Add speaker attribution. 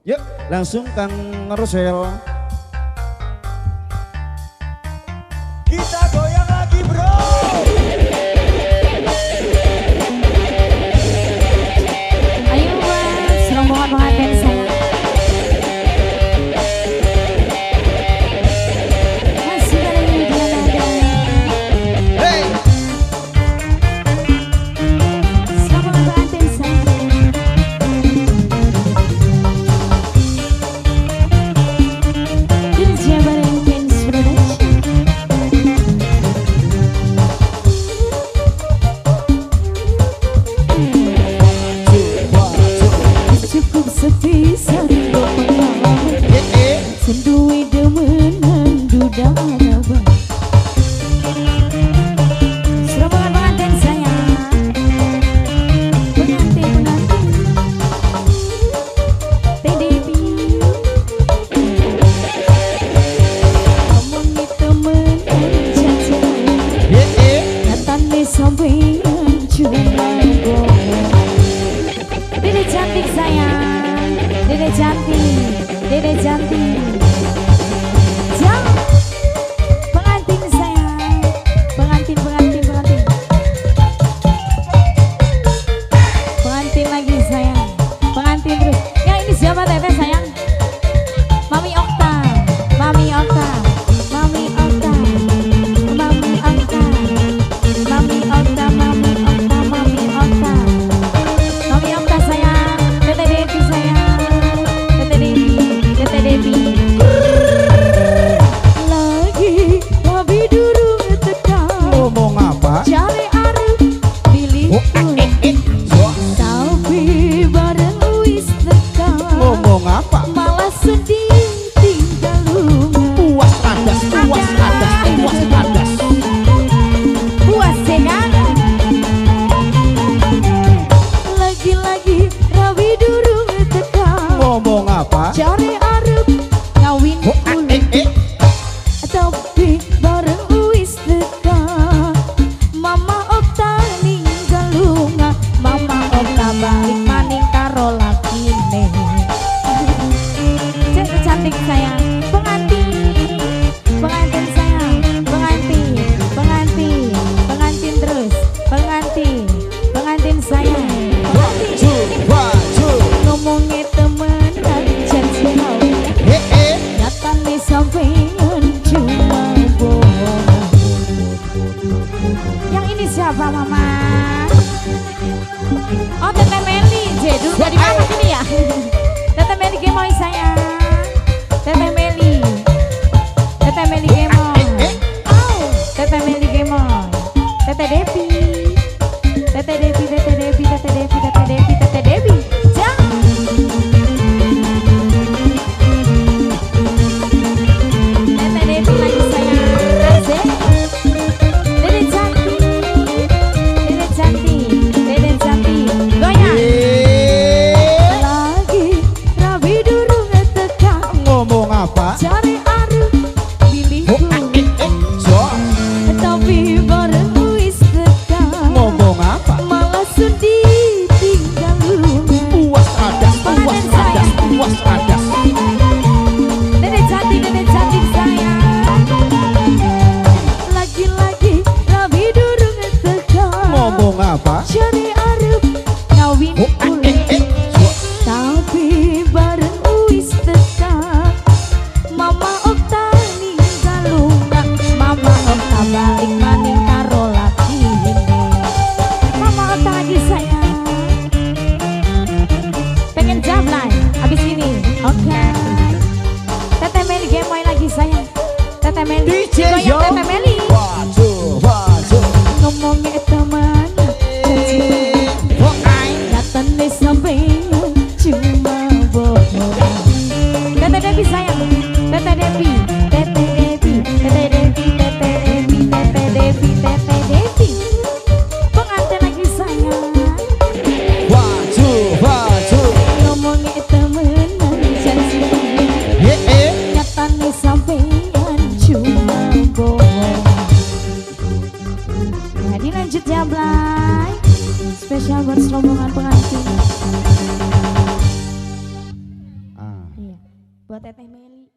Speaker 1: Yuk, langsung Kang Rosel.
Speaker 2: Kita goyang lagi, bro.
Speaker 3: Ayo mas, rombongan pengantin saya. Masih bareng Widiana ada.
Speaker 1: Hey.
Speaker 3: Selamat pengantin saya. Kerja bareng Pins Production. Cukup sepi satu pengalaman, senduwe demenan duda abang. Rombongan pengantin sayang, pengantin pengantin TDB. Ngomongin temenan jajan, nyatane sampeyan cuma bohong. Dede cantik sayang, dede cantik, dede cantik. Jam pengantin sayang, pengantin pengantin pengantin, pengantin lagi sayang, pengantin terus. Ya ini siapa teteh sayang? Mami Okta, Mami Okta, Mami Okta, Mami Okta, Mami Okta, Mami Okta, Mami Okta. Mami Okta sayang, Teteh Devi sayang, Teteh Devi, Teteh Devi. Lagi hobi durung teka,
Speaker 1: Ngomong apa?
Speaker 3: cari arep pilih
Speaker 1: Oh, eh, eh, eh.
Speaker 3: tapi bareng wis teka,
Speaker 1: Ngomong apa?
Speaker 3: malah sedih tinggal lunga.
Speaker 1: Puas adas, puas adas, puas adas.
Speaker 3: Puas ya kan? Lagi-lagi rawi durung teka,
Speaker 1: Ngomong apa?
Speaker 3: cari arep ngawin
Speaker 1: Oh, eh, eh, eh.
Speaker 3: tapi bareng wis teka, Mama Okta ninggal lunga, Mama Okta balik maning karo lakine. Cek cantik sayang, pengantin, pengantin sayang, pengantin, pengantin, pengantin terus, pengantin, pengantin sayang, pengantin.
Speaker 1: Two, one, two.
Speaker 3: Ngomongnya temenan janji mau,
Speaker 1: Eh, eh.
Speaker 3: nyatane sampeyan cuma bohong. Yang ini siapa mama? Oh Teteh Meli, J, dulu dari mana sini ya? Teteh Meli Gemoy sayang, Teteh Meli, Teteh Meli Gemoy, oh Teteh Meli Gemoy, Teteh Devi, Teteh Devi, Teteh Devi, Teteh Devi, Teteh Devi, Teteh Devi, jam. Teteh Devi lagi sayang, asik. Dede cantik, dede cantik, dede cantik, goyang.
Speaker 1: Eh.
Speaker 3: Lagi rabi durung teka,
Speaker 1: Ngomong apa?
Speaker 3: cari arep pilihku,
Speaker 1: Oh, eh, eh, eh. So,
Speaker 3: tapi bareng wis teka,
Speaker 1: ngomong apa?
Speaker 3: malah sedih tinggal lunga.
Speaker 1: Puas adas, puas adas, puas adas.
Speaker 3: Dede cantik sayang. Lagi-lagi rabi durung teka,
Speaker 1: Ngomong apa?
Speaker 3: cari arep ngawin
Speaker 1: Oh, eh, eh, eh. So,
Speaker 3: tapi bareng wis teka, Mama Okta ninggal lunga, Mama Okta balik maning karo lakine. Mama Okta lagi sayang, pengen jablay abis ini, oke. Teteh Meli gemoy lagi sayang, Teteh Meli,
Speaker 1: DJ
Speaker 3: goyang
Speaker 1: yo.
Speaker 3: Teteh Meli.
Speaker 1: One, two, one, two.
Speaker 3: Ngomongnya teman, janji
Speaker 1: Oh, ai.
Speaker 3: nyatane sampeyan cuma bohong. Teteh Devi sayang, Teteh Devi, Teteh Devi, Teteh Devi, Teteh Devi, Teteh Devi, Teteh Devi. Pengantin lagi sayang,
Speaker 1: One, two, one, two.
Speaker 3: ngomongnya teman. Buat Teteh Meli.